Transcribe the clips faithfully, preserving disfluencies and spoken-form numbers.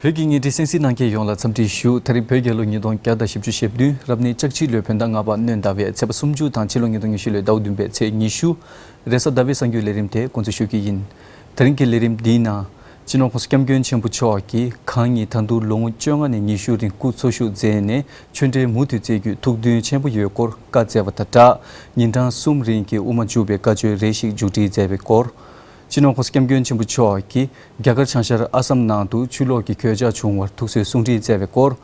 བོད་ཀྱི་ངེས་སྒྲིག་གསན་གཟིགས་གནང་མཁན་ཡོངས་ལ་འཚམས་འདྲི་ཞུ། དེ་རིང་བོད་རྒྱལ་ལོ་ཉིས་སྟོང་བརྒྱ་དང་བཞི་བཅུ་ཞེ་བདུན། རབ་གནས་ལྕགས་བྱི་ལོའི་བོད་ཟླ་ལྔ་པ་སྣྲོན་ཟླ་བའི་ཚེས་པ་སུམ་ཅུ་དང་ཕྱི་ལོ་ཉིས་སྟོང་ཉི་ཤུ་ལོའི་ཟླ་བ་བདུན་པའི་ཚེས་ཉི་ཤུ། རེས་གཟའ་ཟླ་བའི་གསར་འགྱུར་ལས་རིམ་དེ་འགོ་འཛུགས་ཞུ་གི་ཡིན། དེ་རིང་གི་ལས་རིམ་འདིའི་ནང་། སྤྱི་ནོར་༸གོང་ས་༸སྐྱབས་མགོན་ཆེན་པོ་མཆོག་གིས་གང་ཉིད་ད་དུང་ལོ་ངོ་བཅོ་ལྔ་ནས་ཉི་ཤུ་རིང་སྐུ་འཚོ་བཞུགས་མཛད་ནས་ཆོས་འབྲེལ་མུ་མཐུད་མཛད་རྒྱུའི་ཐུགས་འདུན་ཆེན་པོ་ཡོད་སྐོར་བཀའ་སྩལ་བ་དང་སྦྲགས། ཉིན་གྲངས་གསུམ་རིང་གི་དབུ་མ་འཇུག་པའི་བཀའ་ཆོས་རེ་ཞིག་མཇུག་སྒྲིལ་མཛད་པའི་སྐོར། སྤྱི་ནོར་༸གོང་ས་༸སྐྱབས་མགོན་ཆེན་པོ་མཆོག་གིས་རྒྱ་གར་བྱང་ཤར་ཨ་སམ་ནང་དུ་ཆུ་ལོག་གི་གོད་ཆག་བྱུང་བར་ཐུགས་གསོའི་གསུང་འཕྲིན་སྩལ་བའི་སྐོར།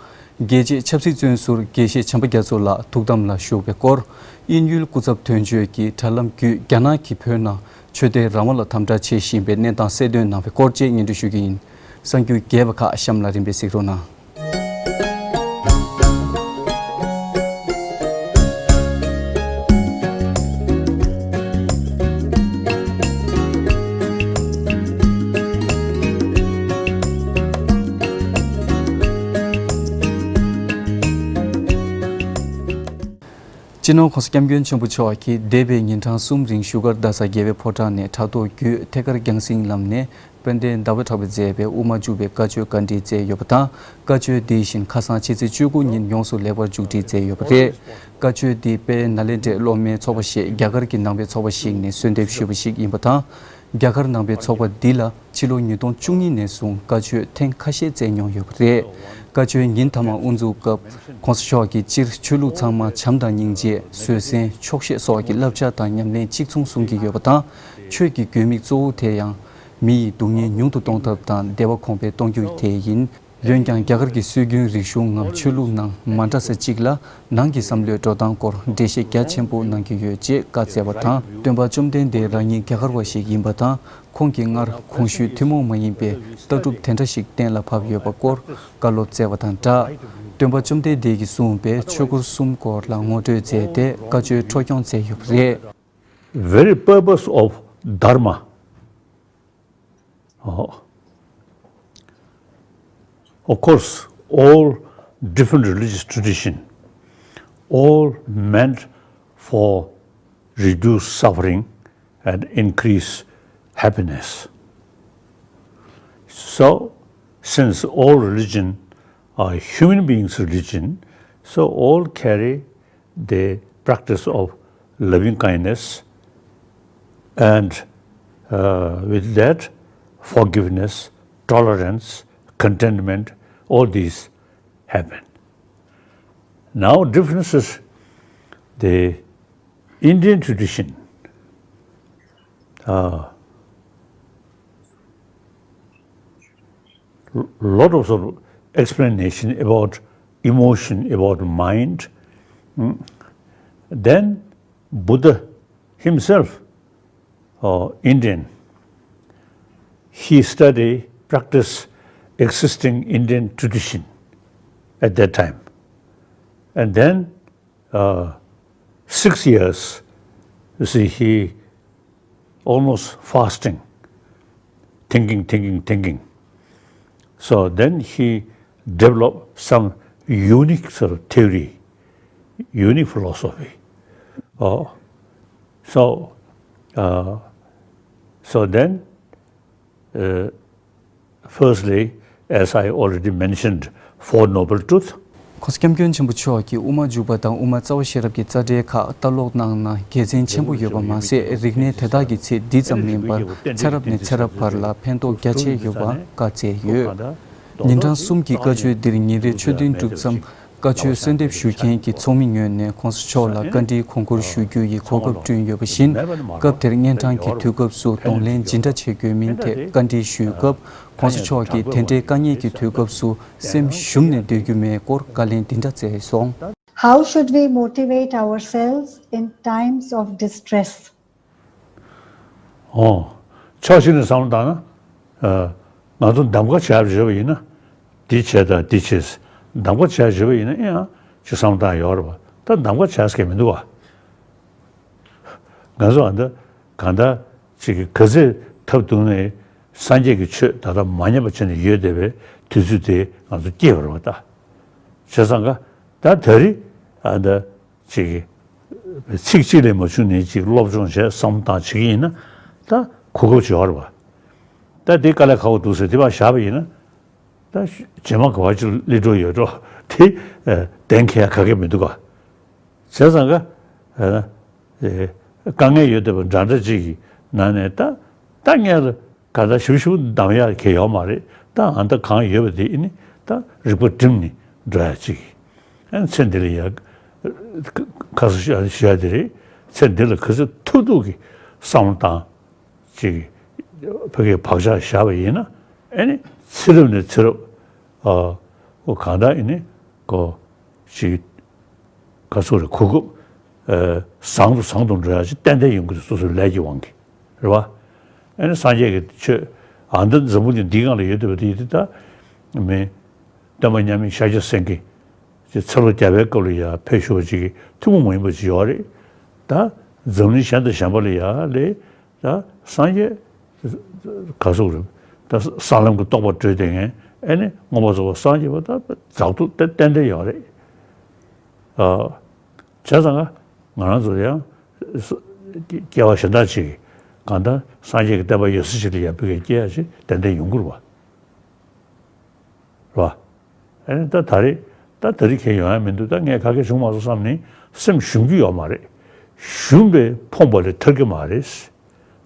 རྒྱལ་གཅེས་ཆབ་སྲིད་བཙོན་ཟུར་དགེ་བཤེས་བྱམས་པ་རྒྱ་མཚོ་ལགས་ཐུགས་དམ་ལ་བཞུགས་པའི་སྐོར། དབྱིན་ཡུལ་སྐུ་ཚབ་དོན་གཅོད་ཀྱིས་དྲ་ལམ་བརྒྱུད་རྒྱ་ནག་གིས་བོད་ནང་ཆོས་དད་རང་དབང་ལ་དམ་དྲག་བྱེད་བཞིན་པའི་གནས་སྟངས་གསལ་སྟོན་གནང་བའི་སྐོར་བཅས་སྙན་སྒྲོན་ཞུ་རྒྱུ་ཡིན། གསར་འགྱུར་རྒྱས་པ་ཁག་གཤམ་ལ་རིམ་པས་གཟིགས་རོགས་གནང་། སྤྱི་ནོར་༸གོང་ས་༸སྐྱབས་མགོན་ཆེན་པོ་མཆོག་གིས་འདས་པའི་ཉིན་གྲངས་གསུམ་རིང་བཞུགས་སྒར་རྡ་ས་རྒྱལ་བའི་ཕོ་བྲང་ནས་ཕྲག་ཐོག་བརྒྱུད་ཐད་ཀར་རྒྱང་སྲིང་ལམ་ནས་དཔལ་ལྡན་ཟླ་བ་གྲགས་པས་མཛད་པའི་དབུ་མ་འཇུག་པའི་བཀའ་ཆོས་བཀའ་འདྲི་སྩལ་ཡོད་པ་དང་། བཀའ་ཆོས་འདི་བཞིན་ཁ་སང་ཕྱི་ཚེས་བཅུ་དགུ་ཉིན་ཡོངས་སུ་ལེགས་པར་མཇུག་སྒྲིལ་མཛད་ཡོད་པ་རེད། བཀའ་ཆོས་འདི་དཔལ་ནཱ་ལེནྡྲའི་སློབ་མའི་ཚོགས་པ་ཞེས་རྒྱ་གར་གྱི་ནང་པའི་ཚོགས་པ་ཞིག་ནས་གསོལ་འདེབས་ཞུས་པ་ཞིག་ཡིན་པ་དང་། རྒྱ་གར་ནང་པའི་ཚོགས་པ་འདི་ལ་ཕྱི་ལོ་ཉིས་སྟོང་བཅུ་གཉིས་ནས་བཟུང་བཀའ་ཆོས་ཐེངས་ཁ་ཤས་སྩལ་མྱོང་ཡོད་པ་རེད། བཀའ་ཆོས་ཉིན་མཐའ་མ་དབུ་འཛུགས་སྐབས་༸གོང་ས་མཆོག་གིས་སྤྱིར་ཆོས་ལུགས་ཚང་མ་བྱམས་དང་སྙིང་རྗེ། བཟོད་བསྲན། ཆོག་ཤེས་སོགས་ཀྱི་བསླབ་བྱ་དང་ཉམས་ལེན་གཅིག་མཚུངས་གསུང་གི་ཡོད་པ་དང་། ཆོས་ཀྱི་དགོས་དམིགས་གཙོ་བོ་དེ་ཡང་མི་ཡི་སྡུག་བསྔལ་ཉུང་དུ་གཏོང་ཐབས་དང་བདེ་བ་གོང་འཕེལ་གཏོང་རྒྱུ་དེ་ཡིན། འོན་ཀྱང་རྒྱ་གར་གྱི་སྲོལ་རྒྱུན་རིག་གཞུང་ངམ་ཆོས་ལུགས་ནང་མ་འདྲ་ས་གཅིག་ལ་ནང་གི་བསམ་བློའི་འགྲོ་སྟངས་སྐོར་འགྲེལ་བཤད་རྒྱ་ཆེན་པོ་གནང་གི་ཡོད་ཅེས་བཀའ་སྩལ་བ་དང་། སྟོན་པ་བཅོམ་ལྡན་འདས་རང་ཉིད་རྒྱ་གར་བ་ཞིག་ཡིན་པ་དང་། ཁོང་གིས་སྔར་གོང་ཞུས་ཐུན་མོང་མ་ཡིན་པའི་ལྟ་གྲུབ་དེ་འདྲ་ཞིག་གཏན་ལ་ཕབ་ཡོད་པ་སྐོར་བཀའ་སློབ་སྩལ་བ་དང་སྦྲགས། སྟོན་པ་བཅོམ་ལྡན་འདས་ཀྱིས་གསུངས་པའི་ཆོས་འཁོར་གསུམ་སྐོར་ལ་ངོ་སྤྲོད་མཛད་དེ་བཀའ་ཆོས་འཕྲོ་སྐྱོང་མཛད་ཡོད་པ་རེད། Very purpose of Dharma. Oh. Of course, all different religious tradition, all meant for reduce suffering and increase happiness. So, since all religion are human beings' religion, so all carry the practice of loving kindness and, uh, with that, forgiveness, tolerance, contentment, all these happen. Now, differences, the Indian tradition, uh, lot of, sort of explanation about emotion, about mind. Mm. Then Buddha himself, uh, Indian, he study, practice existing Indian tradition at that time. And then, uh, six years, you see, he almost fasting, thinking, thinking, thinking. So then he developed some unique sort of theory, unique philosophy. Oh, so, uh, so then, uh, firstly, as I already mentioned, Four Noble Truths. ༸གོང་ས་༸སྐྱབས་མགོན་ཆེན་པོ་མཆོག་གིས་དབུ་མ་འཇུག་པ་དང་དབུ་མ་རྩ་བ་ཤེས་རབ་ཀྱི་རྩ་འགྲེལ་ཁག་ལྟ་ཀློག་གནང་ན་དགེ་མཚན་ཆེན་པོ་ཡོད་པ་མ་ཟད། རིག་གནས་དེ་དག་གི་ཚེ་འདི་ཙམ་མིན་པར་ཚེ་རབས་ནས་ཚེ་རབས་བར་ལ་ཕན་ཐོགས་རྒྱ་ཆེ་ཡོད་པ་བཀའ་སྩལ་ཡོད། ཉིན་གྲངས་གསུམ་གྱི་བཀའ་ཆོས་འདིར་ཉིན་རེ་ཆོས་ཐུན་གྲུབ་མཚམས་བཀའ་ཆོས་གསོལ་འདེབས་ཞུ་མཁན་གྱི་ཚོགས་མི་ངོས་ནས་༸གོང་ས་མཆོག་ལ་བཀའ་འདྲིའི་གོང་བཀུར་ཞུ་རྒྱུ་ཡི་གོ་སྐབས་བསྐྲུན་ཡོད་པ་བཞིན། སྐབས་དེར་གཉན་འཕྲང་གི་དུས་སྐབས་སུ་གདོང་ལེན་ཇི་འདྲ་བྱེད་དགོས་མིན་ཐད་བཀའ་འདྲི་ཞུས་སྐབས། ༸གོང་ས་མཆོག་གིས་དེ་འདྲའི་དཀའ་ངལ་གྱི་དུས་སྐབས་སུ་སེམས་ཞུམ་ནས་སྡོད་རྒྱུ་མེད་སྐོར་བཀའ་ལན་འདི་འདྲ་སྩལ་སོང་། How should we motivate ourselves in times of distress? ཨོ། ཕྱོགས་གཅིག་ནས་བསམ་བློ་བཏང་ན། ཨ། ང་ཚོ་གདམ་ག་བྱས་བྱས་པ་ཡིན་ན། འདི་བྱས་དང་འདི་བྱས། གདམ་ག་བྱས་བྱས་པ་ཡིན་ན་ཨེ་ཡང་ཅིག་བསམ་བློ་བཏང་ཡོད་རེད་པ། ད་གདམ་ག་བྱས་ཀྱི་མི་འདུག་བ། ང་ཚོ་ཨ་འདི་གང་ལྟར་ཅིག་གི་ག་ཚོད་ཐབས་བརྡུངས་ནས་སངས་རྒྱས་ཀྱི་ཆོས་ད་ལྟ་མ་ཉམས་པ་བྱས་ནས་ཡོད་བསྡད་པའི་དུས་ཚོད་དེ་ང་ཚོ་སྐྱེལ་བ་རེད་པ་ད། བྱས་ཙང་ཀ་ད་ད་རེས་ཨ་འདི། ཅིག་གིས་ཚིག་གཅིག་ལས་མ་བྱུང་ནས་ཅིག་སློབ་སྦྱོང་བྱས་བསམ་བློ་བཏང་བྱེད་ཀྱི་ཡིན་ན་ད་གོ་སྐབས་ཅིག་ཡོད་རེད་པ། ད་འདི་དཀའ་ལས་ཁག་པོ་འདུག་ཟེར་འདི་པར་བཞག་པ་ཡིན་ན། ད་རྗེས་མ་ག་བ་ཅིག་སླེབས་འགྲོ་ཡོད་འགྲོ་དེ་གཏན་འཁེལ་ཡ་ག་གེ་མི་འདུག་ག་བྱས་ཙང་ཀ་དཀའ་ངལ་ཡོད་བསྡད་པ་འདྲ་འདྲ་ཅིག་གི་ནང་ནས་ད་ད་ངས་ལ་ག་ད་ཞུ་ཞུ་གདམ་ཡག་གི་ཡོད་མ་རེད། ད་ཨ་ད་གང་ཡོད་པ་དེ་ཨ་ནི་ད་རིག་པ་བསྒྲིམས་ནས་འགྲོ་ཡ་ཅིག་ཨ་ནི་ཚེ་འདི་ལ་ཡ་ཁ་སང་ཞུ་ཡ་དེ་རེད། ཚེ་འདི་ལ་ག་ཚོད་ཐུབ་ཐུབ་ཀྱི་བསམ་བློ་བཏང་ཅིག་ཕ་གིའི་བག་ཆགས་བཞག་པ་ཡིན་ན་ཨ་ནི་ཚེ་རབས་ནས་ཚེ་རབས་ཨ་ཨོ་གང་ལྟར་ཨ་ནི་ཀོ་ཅིག་ག་ཚོད་རེད་གོ་སྐབས་ཨ་བཟང་དུ་བཟང་དུ་འགྲོ་ཡ་ཅིག་ཏན་ཏན་ཡོང་གི་རེད། སོ་སོའི་ལས་ཀྱི་དབང་གིས་རེད་བ། ཨ་ནི་སངས་རྒྱས་ཀྱི་ཆོས་ཨ་འདི་འཛམ་བུ་གླིང་འདིའི་སྒང་ལ་ཡོད་བསྡད་པ་དེ་ཡིན་དུས་ད་མི་སྟོན་པ་མཉམ་མེད་ཤཱཀྱ་སེང་གེ་ཅིག་ཚེ་ལོ་བརྒྱ་པའི་སྐབས་ལ་ཡ་ཕེབས་བཞུགས་པ་ཅིག་གི་ཐུན་མོང་མ་ཡིན་པ་ཅིག་ཡོད་རེད། ད་འཛམ་གླིང་གཞན་དང་གཞན་པ་ལ་ཡ་ལས་ད་སངས་རྒྱས་ག་ཟེར་རེད། ད་ས་ལམ་གྱི་རྟོགས་པ་གྲོལ་བསྡད་མཁན་ཨ་ནི་མངོན་པར་རྫོགས་པར་སངས་རྒྱས་པ་ད་མཛད་ཐུབ་ཏན་ཏན་ཡོད་རེད། ཨ། བྱས་ཙང་ང་རང་ཚོ་ཡང་སྐྱེ་བ་གཞན་དག་ཅིག་གང་ལྟར་སངས་རྒྱས་ཀྱི་བསྟན་པ་ཡོད་ས་ཅིག་ལ་ཡ་ཕ་གིར་སྐྱེ་ཡ་ཅིག་ཏན་ཏན་ཡོང་གི་རེད་བ། རེད་བ། ཨ་ནི་ད་ད་རེས་ད་ད་རེས་ཁྱེད་ཡོང་ཡ་མི་འདུག་ད་ངས་ག་གེ་བྱུང་མ་སོང་བསམ་ནས་སེམས་ཞུམ་གྱི་ཡོད་མ་རེད། ཞུམ་པས་ཕོངས་པ་ལས་ཐར་གྱི་མ་རེད།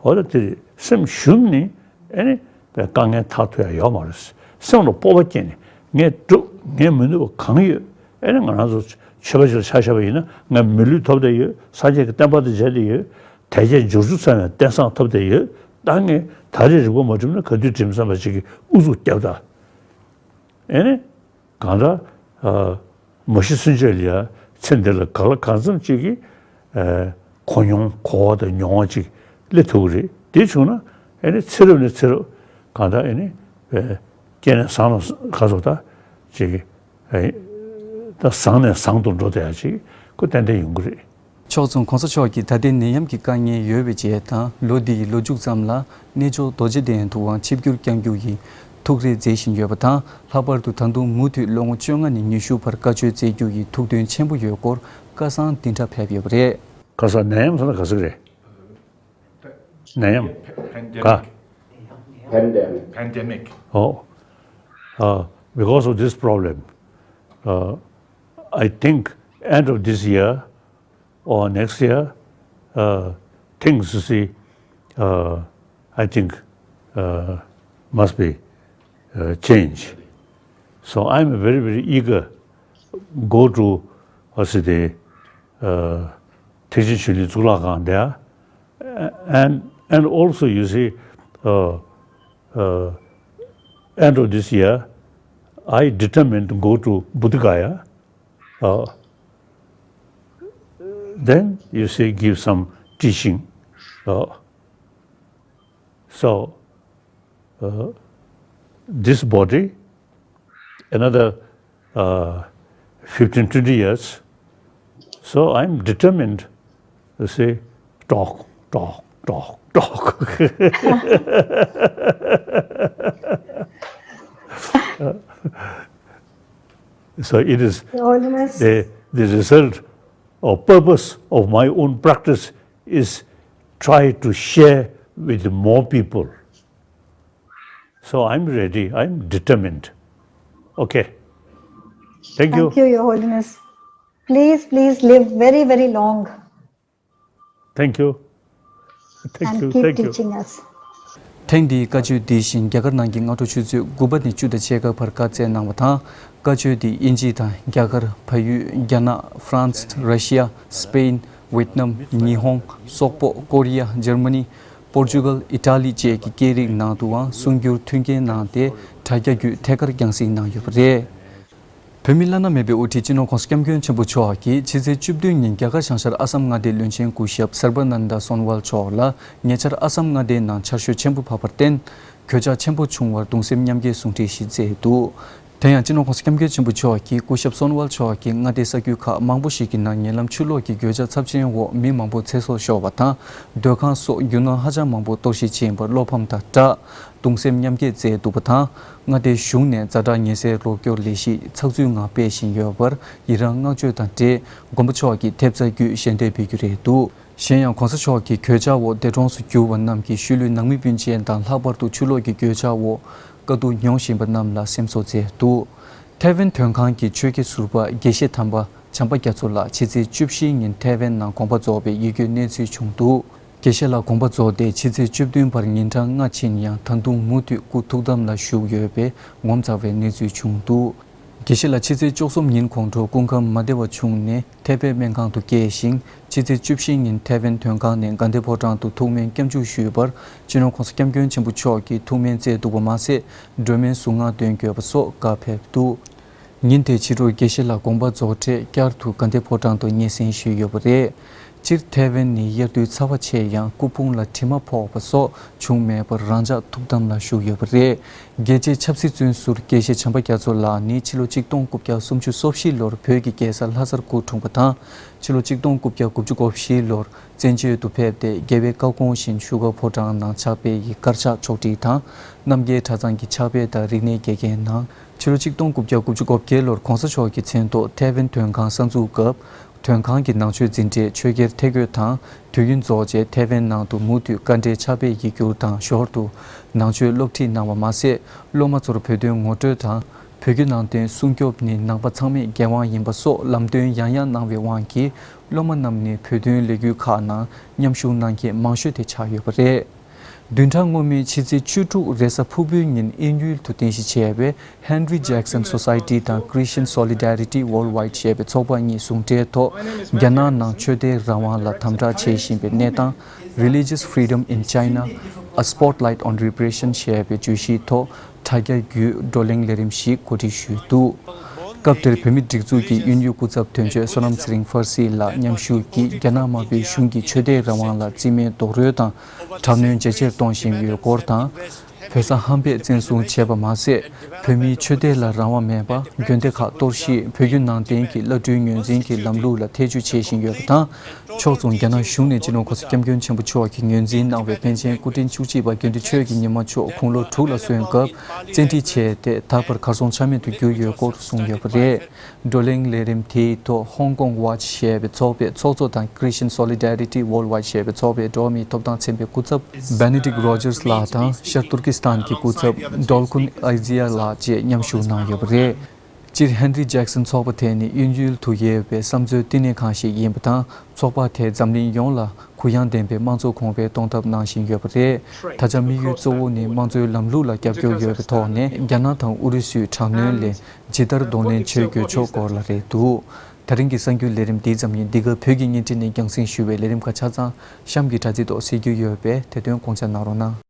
འོ་ད་དེ་རེད། སེམས་ཞུམ་ནས་ཨ་ནི་དཀའ་ངལ་ཐར་ཐུབ་ཡ་ཡོད་མ་རེད། སེམས་ལ་སྤོབས་པ་སྐྱེས་ནས་ངས་འགྲུབ་ངས་མི་ནུས་པ་གང་ཡོད། ཨ་ནི་ང་རང་ཚོ་ཆོས་པ་ཞིག་ལ་ཆ་བཞག་པ་ཡིན་ན་ང་མི་ལུས་ཐོབ་བསྡད་ཡོད། སངས་རྒྱས་ཀྱི་བསྟན་པ་དང་མཇལ་བསྡད་ཡོད། དལ་བརྒྱད་འབྱོར་བཅུ་ཚང་བའི་རྟེན་བཟང་ཐོབ་བསྡད་ཡོད། ད་ངས་ད་རེས་རིག་པ་མ་བསྒྲིམས་ན་ག་དུས་བསྒྲིམ་བསམ་པ་ཅིག་གི་ཨུ་ཚུགས་བརྒྱབ་ད། ཨེ་ནི། གང་ལྟར། མ་ཤི་ཚུན་ཆད་ལ་ཡ་ཚེ་འདི་ལ་གང་ལ་གང་འཚམ་ཅིག་གི་གོ་མྱོང་གོ་བ་དང་མྱོང་བ་ཅིག་སླེབས་ཐུབ་ཀྱི་རེད། དེ་བྱུང་ན་ཨེ་ནི་ཚེ་རབས་ནས་ཚེ་རབས་གང་ལྟར་ཨེ་ནི་སྐྱེས་ནས་བཟང་ལ་ག་སོགས་ད་ཅིག་གི་ད་བཟང་ནས་བཟང་དུ་འགྲོ་བསྡད་ཡ་ཅིག་ཁོ་ཏན་ཏན་ཡོང་གི་རེད། ཕྱོགས་མཚུངས་གོང་ས་མཆོག་གིས་ད་ལྟའི་ནད་ཡམས་ཀྱི་དཀའ་ངལ་ཡོད་པའི་རྗེས་དང་ལོ་འདིའི་ལོ་མཇུག་ཙམ་ལ་གནས་མཆོག་རྡོ་རྗེ་གདན་དུའང་ཆིབས་བསྒྱུར་བསྐྱང་རྒྱུ་ཡི་ཐུགས་རེ་མཛད་བཞིན་ཡོད་པ་དང་། ལྷག་པར་དུ་ད་དུང་མུ་མཐུད་ལོ་ངོ་བཅོ་ལྔ་ནས་ཉི་ཤུ་བར་བཀའ་ཆོས་མཛད་རྒྱུ་ཡི་ཐུགས་འདུན་ཆེན་པོ་ཡོད་སྐོར་བཀའ་གསང་འདི་འདྲ་ཕེབས་ཡོད་པ་རེད། ཁ་ས་ནད་ཡམས་ཟེར་ན་ག་ཟེ་རེད། ནད་ཡམས། ག Pandemic. Pandemic. Oh, uh, because of this problem, uh, I think end of this year or next year, uh, things, you see, uh, I think, uh, must be uh, change. So I'm very, very eager go to, what's it, the, uh, Tengsin Shilin Zugla Khan there. And, and also, you see, uh, uh, end of this year, I determined to go to Buddha Gaya. Uh, then, you see, give some teaching. Uh, so, uh, this body, another uh, fifteen, twenty years. So I'm determined to say, talk, talk, talk, talk. So it is Your Holiness. The, the result or purpose of my own practice is try to share with more people. So I'm ready, I'm determined. Okay. Thank you. Thank you, Your Holiness. Please, please live very, very long. Thank you. Thank you. And keep teaching us. ཐེངས་འདིའི་བཀའ་ཆོས་འདི་བཞིན་རྒྱ་གར་ནང་གི་སྔ་དྲོ་ཆུ་ཚོད་དགུ་པ་ནས་བཅུ་དང་ཕྱེད་ཀ་བར་བཀའ་སྩལ་གནང་བ་དང་། བཀའ་ཆོས་འདི་དབྱིན་ཇི་དང་རྒྱ་གར། བལ་ཡུལ། རྒྱ་ནག། ཧྥ་རན་སི། ར་ཤི་ཡ། སི་པེན། ཝེད་ནམ། ཉི་ཧོང་། སོག་པོ། ཀོ་རི་ཡ། འཇར་མ་ནི། པོར་ཅུ་གལ། ཨི་ཊ་ལི་བཅས་ཀྱི་སྐད་རིགས་ནང་དུའང་གསུང་སྒྱུར་མཐུན་རྐྱེན་གནང་སྟེ་དྲ་རྒྱ་བརྒྱུད་ཐད་ཀར་རྒྱང་སྲིང་གནང་ཡོད་པ་རེད། བོད་མིའི་བླ་ན་མེད་པའི་དབུ་ཁྲིད་སྤྱི་ནོར་༧གོང་ས་༧སྐྱབས་མགོན་ཆེན་པོ་མཆོག་གིས་ཕྱི་ཚེས་བཅུ་བདུན་ཉིན་རྒྱ་གར་བྱང་ཤར་ཨ་སམ་མངའ་སྡེའི་བློན་ཆེན་སྐུ་ཞབས་སར་བ་ནན་དཱ་སོན་ཝལ་མཆོག་ལ་ཉེ་ཆར་ཨ་སམ་མངའ་སྡེའི་ནང་ཆར་ཞོད་ཆེན་པོ་བབས་པར་བརྟེན། གོད་ཆག་ཆེན་པོ་བྱུང་བར་གདུང་སེམས་མཉམ་སྐྱེད་གསུང་འཕྲིན་ཞིག་བསྩལ་འདུག་དེ་ཡང་སྤྱི་ནོར་༧གོང་ས་༧སྐྱབས་མགོན་ཆེན་པོ་མཆོག་གིས་སྐུ་ཞབས་སོན་ཝལ་མཆོག་གིས་མངའ་སྡེའི་ས་ཁུལ་ཁག་མང་པོ་ཞིག་གི་ནང་ཉེ་ལམ་ཆུ་ལོག་གི་གོད་ཆག་ཚབས་ཆེན་འོག་མི་མང་པོ་ཚེ་སྲོག་ཤོར་བ་དང་། སྡོད་ཁང་སོགས་རྒྱུ་ནོར་ཧ་ཅང་མང་པོ་གཏོར་བཤིག་ཕྱིན་པར་བློ་ཕམ་དང་སྦྲགས། གདུང་སེམས་མཉམ་སྐྱེད་མཛད་འདུག་པ་དང་། མངའ་སྡེའི་གཞུང་ནས་ཛ་དྲག་ཉེན་སེལ་རོགས་སྐྱོར་ལས་གཞི་ཚགས་ཚུད་ངང་སྤེལ་བཞིན་ཡོད་པར་ཡི་རང་བསྔགས་བརྗོད་དང་འབྲེལ་མགོན་པོ་མཆོག་གིས་ཐེབས་རྩ་བརྒྱུད་ཞལ་འདེབས་ཕུལ་རྒྱུ་རེད་འདུག་གཞན་ཡང་གོང་ས་མཆོག་གིས་གོད་ཆག་འོག་འདས་གྲོངས་སུ་གྱུར་བ་རྣམས་ཀྱི་ཤུལ་ལུས་ནང་མི་སྤུན་མཆེད་དང་། ལྷག་པར་དུ་ཆུ་ལོག་གི་གོད་ཆག་འོག་ དཀའ་སྡུག་མྱོང་བཞིན་པ་རྣམས་ལ་སེམས་གསོ་མཛད་འདུག་ཐའེ་ཝན་དོན་ཁང་གི་ཆོས་དགེ་ཟུར་པ་དགེ་བཤེས་དམ་པ་བྱམས་པ་རྒྱ་མཚོ་ལགས་ཕྱི་ཚེས་བཅུ་བཞིའི་ཉིན་ཐའེ་ཝན་ནང་དགོངས་པ་རྫོགས་པའི་ཡིད་སྐྱོའི་གནས་ཚུལ་བྱུང་འདུག་དགེ་བཤེས་ལགས་དགོངས་པ་རྫོགས་ཏེ་ཕྱི་ཚེས་བཅུ་བདུན་བར་ཉིན་གྲངས་ལྔ་ཕྱིན་ཡང་ད་དུང་མུ་མཐུད་སྐུ་ཐུགས་དམ་ལ་བཞུགས་ཡོད་པའི་ངོ་མཚར་བའི་གནས་ཚུལ་བྱུང་འདུག་དགེ་བཤེས་ལགས་ཕྱི་ཚེས་བཅུ་གསུམ་ཉིན་དགོང་དྲོ་སྐུ་ཁམས་མ་བདེ་བ་བྱུང་ནས་ཐའེ་པེ་སྨན་ཁང་དུ་བསྐྱལ་ཞིང་། ཕྱི་ཚེས་བཅུ་བཞི་ཉིན་ཐའེ་ཝན་དོན་ཁང་ནས་དགའ་ལྡན་ཕོ་བྲང་དུ་ཐུགས་སྨོན་སྐྱབས་འཇུག་ཞུས་པར་སྤྱི་ནོར་༸གོང་ས་༸སྐྱབས་མགོན་ཆེན་པོ་མཆོག་གིས་ཐུགས་སྨོན་བསྩལ་འདུག་པ་མ་ཟད། སྒྲོལ་མའི་གཟུངས་སྔགས་འདོན་དགོས་པ་སོགས་བཀའ་ཕེབས་འདུག་ཉིན་དེའི་ཕྱི་དྲོར་དགེ་བཤེས་ལགས་དགོངས་པ་རྫོགས་འཕྲལ་བསྐྱར་དུ་དགའ་ལྡན་ཕོ་བྲང་དུ་སྙན་སེང་ཞུས་ཡོད་པ་རེད། སྤྱིར་ཐའེ་ཝན་ནི་དབྱར་དུས་ཚ་བ་ཆེ་ཡང་སྐུ་ཕུང་ལ་དྲི་མ་ཕོག་པ་སོགས་བྱུང་མེད་པར་རང་འཇགས་ཐུགས་དམ་ལ་བཞུགས་ཡོད་པ་རེད། རྒྱལ་གཅེས་ཆབ་སྲིད་བཙོན་ཟུར་དགེ་བཤེས་བྱམས་པ་རྒྱ་མཚོ་ལགས་ནི་ཕྱི་ལོ་ཆིག་སྟོང་དགུ་བརྒྱ་སུམ་ཅུ་སོ་བཞི་ལོར་བོད་ཀྱི་རྒྱལ་ས་ལྷ་སར་སྐུ་འཁྲུངས་པ་དང་། ཕྱི་ལོ་ཆིག་སྟོང་དགུ་བརྒྱ་དགུ་བཅུ་གོ་བཞི་ལོར་བཙན་བྱོལ་དུ་ཕེབས་ཏེ་རྒྱལ་བའི་བཀའ་དགོངས་བཞིན་བཞུགས་སྒར་ཕོ་བྲང་ནང་ཕྱག་དཔེ་ཡི་དཀར་ཆག་ཕྱོགས་སྒྲིག་དང་། རྣམ་རྒྱལ་གྲྭ་ཚང་གི་ཕྱག་དཔེ་དང་རིག་གནས་དགེ་རྒན་གནང་། ཕྱི་ལོ་ཆིག་སྟོང་དགུ་བརྒྱ་དགུ་བཅུ་གོ་བརྒྱད་ལོར་གོང་ས་མཆོག་གི་མཚན་ཐོག་ཐའེ་ཝན་དོན་ཁང་གསར་འཛུགས་སྐབས། དོན་ཁང་གི་ནང་ཆོས་འཛིན་གྲྭའི་ཆོས་དགེར་ཐད་བསྐོས་དང་། དུས་ཡུན་རྫོགས་རྗེས་ཐའེ་ཝན་ནང་དུ་མུ་མཐུད་དཀའ་འགྲེལ་ཕྱག་དཔེ་ཡིག་སྒྱུར་དང་ཞོར་དུ་ནང་ཆོས་སློབ་ཁྲིད་གནང་བ་མ་ཟད། སློབ་མ་ཚོར་བོད་དོན་ངོ་སྤྲོད་དང་། བོད་བརྒྱུད་ནང་བསྟན་སྲུང་སྐྱོབ་ནི་ནང་པ་ཚང་མས་འགན་དབང་ཡིན་པ་སོགས་ལམ་སྟོན་ཡང་ཡང་གནང་བའི་དབང་གིས། སློབ་མ་རྣམས་ནི་བོད་དོན་ལས་འགུལ་ཁག་ནང་མཉམ་ཞུགས་གནང་མཁན་མང་ཤོས་དེ་ཆགས་ཡོད་པ་རེད། བདུན་ཕྲག་སྔོན་མའི་ཕྱི་ཚེས་བཅུ་དྲུག་རེས་གཟའ་ཕུར་བུའི་ཉིན་དབྱིན་ཡུལ་དུ་རྟེན་གཞི་བྱས་པའི་Henry Jackson Society དང་Christian Solidarity Worldwide ཞེས་པའི་ཚོགས་པ་གཉིས་ཟུང་འབྲེལ་ཐོག་རྒྱ་ནག་ནང་ཆོས་དད་རང་དབང་ལ་དམ་དྲག་བྱེད་བཞིན་པའི་གནས་སྟངས། Religious Freedom in China: A Spotlight on Repression ཞེས་པའི་བརྗོད་གཞིའི་ཐོག་དྲ་རྒྱ་བརྒྱུད་བགྲོ་གླེང་ལས་རིམ་ཞིག་གོ་སྒྲིག་ཞུས་འདུག་སྐབས་དེར་བོད་མིའི་སྒྲིག་འཛུགས་ཀྱི་དབྱིན་ཡུལ་སྐུ་ཚབ་དོན་གཅོད་བསོད་ནམས་ཚེ་རིང་ཕར་སི་ལགས་མཉམ་ཞུགས་ཀྱིས་རྒྱ་ནག་དམར་པོའི་གཞུང་གིས་ཆོས་དད་རང་དབང་ལ་རྩིས་མེད་རྡོག་རོལ་དང་། དྲག་གནོན་ཇེ་ཆེར་གཏོང་བཞིན་ཡོད་སྐོར་དང་། བོད་ས་ཧམ་པས་བཙན་བཟུང་བྱས་པ་མ་ཟད། བོད་མིའི་ཆོས་དད་ལ་རང་དབང་མེད་པ། དགོན་སྡེ་ཁག་གཏོར་བཤིག་བོད་བརྒྱུད་ནང་བསྟན་གྱི་བླ་སྤྲུལ་ངོས་འཛིན་གྱི་ལམ་ལུགས་ལ་ཐེ་བྱུས་བྱེད་བཞིན་ཡོད་པ་དང་། ཕྱོགས་མཚུངས་རྒྱ་ནག་གཞུང་ནས་སྤྱི་ནོར་༸གོང་ས་༸སྐྱབས་མགོན་ཆེན་པོ་མཆོག་གིས་ངོས་འཛིན་གནང་བའི་པཎ་ཆེན་སྐུ་ཕྲེང་བཅུ་གཅིག་པ་དགེ་འདུན་ཆོས་ཀྱི་ཉི་མ་མཆོག་དགུང་ལོ་དྲུག་ལ་སོན་སྐབས་བཙན་ཁྲིད་བྱས་ཏེ་ད་བར་གར་སོང་ཆ་མེད་དུ་གྱུར་ཡོད་སྐོར་གསུངས་ཡོད་པ་རེད། བགྲོ་གླེང་ལས་རིམ་དེའི་ཐོག་Hong Kong Watch ཞེས་པའི་ཚོགས་པའི་ཚོགས་གཙོ་དང་Christian Solidarity Worldwide ཞེས་པའི་ཚོགས་པའི་འགྲོ་བ་མིའི་ཐོབ་ཐང་ཚན་པའི་སྐུ་ཚབ་Benedict Rogers ལགས་དང་ཤར་ཏུར་ཀི་སི་ཐན་གྱི་སྐུ་ཚབ་Dolkun Isaiah ལགས་བཅས་མཉམ་ཞུགས་གནང་ཡོད་པ་རེད། སྤྱིར་Henry Jackson ཚོགས་པ་དེ་ནི་དབྱིན་ཡུལ་དུ་ཡོད་པའི་བསམ་མཛོད་བསྟི་གནས་ཁང་ཞིག་ཡིན་པ་དང་། ཚོགས་པ་དེས་འཛམ་གླིང་ཡོངས་ལ་གུ་ཡངས་ལྡན་པའི་དམངས་གཙོ་གོང་འཕེལ་གཏོང་ཐབས་གནང་བཞིན་ཡོད་པ་རེད། ད་ཆ་དམིགས་ཡུལ་གཙོ་བོ་ནི་དམངས་གཙོའི་ལམ་ལུགས་ལ་རྒྱབ་སྐྱོར་ཡོད་པའི་ཐོག་ནས་རྒྱ་ནག་དང་ཨུ་རུ་སུའི་དྲག་གནོན་ལས་ཇི་ལྟར་གདོང་ལེན་བྱེད་དགོས་ཕྱོགས་སྐོར་ལ་རེད་འདུག་ད་རིང་གི་གསར་འགྱུར་ལས་རིམ་འདི་ཙམ་ཡིན། འདི་ག་བོད་ཀྱི་བརྙན་འཕྲིན་ནས་རྒྱང་སྲིང་ཞུ་བའི་ལས་རིམ་ཁག་ཆ་ཚང་གཤམ་གྱི་དྲ་ཚིགས་ཐོག་གཟིགས་རྒྱུ་ཡོད་པས་དེ་དོན་དགོངས་འཇགས་གནང་རོགས་གནང་།